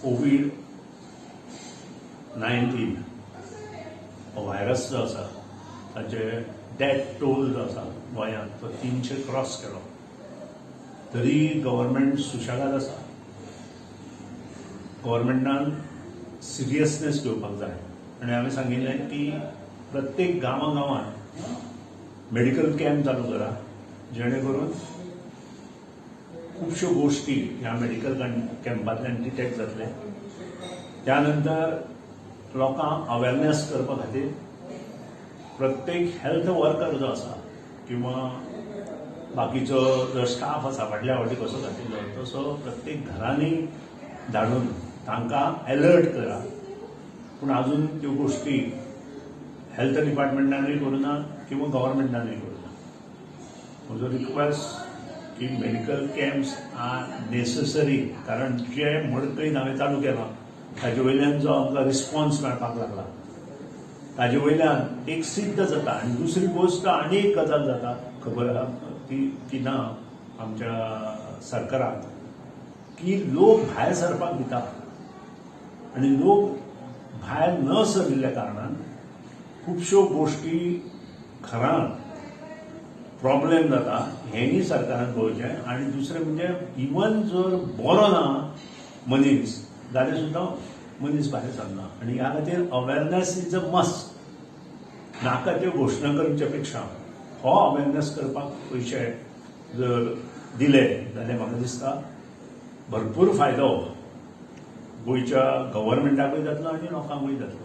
Covid 19 हो virus जो आसा, ताचे डेथ टोल जो आसा गोंयांत, तो 300 क्रॉस केलो तरी गव्हर्मेंट सुशेगाद आसा. गव्हर्मेंटान सिरियसनेस घेवपाक जाय आनी हांवें सांगिल्लें की प्रत्येक गांवा गांवांत मेडिकल कॅम्प चालू करा, जेणे करून खुबश्यो गोश्टी ह्या मेडिकल कॅम्पांतल्यान डिटेक्ट जातले. त्यानंतर लोकांक अवेरनेस करपा खातीर प्रत्येक हेल्थ वर्कर जो आसा किंवा बाकीचो जो स्टाफ आसा, फाटल्या फावटी कसो घातिल्लो तसो प्रत्येक घरांनी धाडून तांकां अलर्ट करा. पूण अजून त्यो गोश्टी हेल्थ डिपार्टमेंटानूय करूं ना किंवा गव्हर्मेंटानूय करूं ना. म्हजो रिक्वेस्ट की मेडिकल कॅम्प्स आर नेसेसरी, कारण जे मडकयन हांवें चालू केलां ताजे वयल्यान जो आमकां रिस्पॉन्स मेळपाक लागला, ताजे वयल्यान एक सिद्ध जाता. आनी दुसरी गोश्ट, आनी एक गजाल जाता, खबर आहा ती की ना आमच्या सरकाराक, की लोक भायर सरपाक भिता आनी लोक भायर न सरिल्ल्या कारणान खुबश्यो गोश्टी घरांत प्रॉब्लेम जाता, हेंय सरकारान पळोवचें. आनी दुसरें म्हणजे, इवन जर बरो ना मनीस जाल्यार सुद्दां मनीस भायर सरना आनी ह्या खातीर अवेरनेस is a must. नाका त्यो घोशणा करचे पेक्षा हो अवेरनेस करपाक पयशे जर दिले जाल्यार म्हाका दिसता भरपूर फायदो गोंयच्या गव्हर्मेंटाकूय जातलो आनी लोकांकूय जातलो.